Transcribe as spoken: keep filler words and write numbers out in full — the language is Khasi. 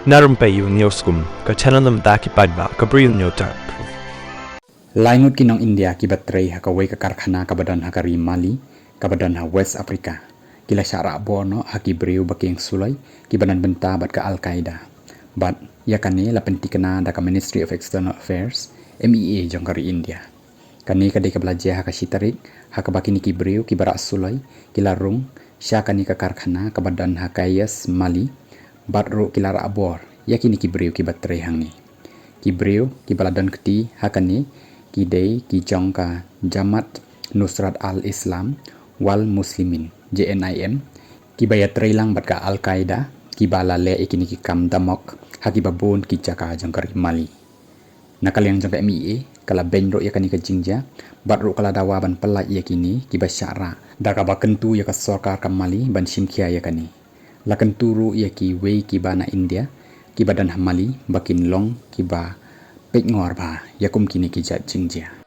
Na rympei u News Kum, ka channel na bynta ki paidbah ka Bri u Newtap. Lai ngut ki nong India kiba trei ha kawei ka karkhana kaba don ha ka ri Mali, kaba don ha West Africa, ki la shah rah bor noh ha ki briew ba kieng suloi kiba don bynta bad ka Al Qaeda. Bad ïa kane la pyntikna da ka Ministry of External Affairs, M E A, jong ka ri India. Kane ka dei kaba la jia ha ka shi tarik, ha kaba kine ki briew kiba rah suloi ki la rung sha kane ka karkhana kaba don ha Kayes, Mali, bad ruh ki la rah bor ïa kine ki briew kiba trei hangne. Ki briew kiba la don kti ha kane ki dei ki jong ka Jamaat Nusrat al-Islam wal Muslimin, J N I M, kiba ïatrei lang bad ka Al Qaeda, kiba la leh ïa kine ki kam damok ha kiba bun ki jaka jong ka ri Mali. Na ka liang jong ka M E A, ka la beiñ ruh ïa kane ka jingjia, bad ruh ka la dawa ban pyllait ïa kine kiba shah rah, da kaba kyntu ïa ka sorkar ka Mali ban shim khia ïa kane. La kyntu ruh ïa kiwei kiba na India kiba don ha Mali ba kin long kiba peitngor bha ïa kum kine ki jait jingjia.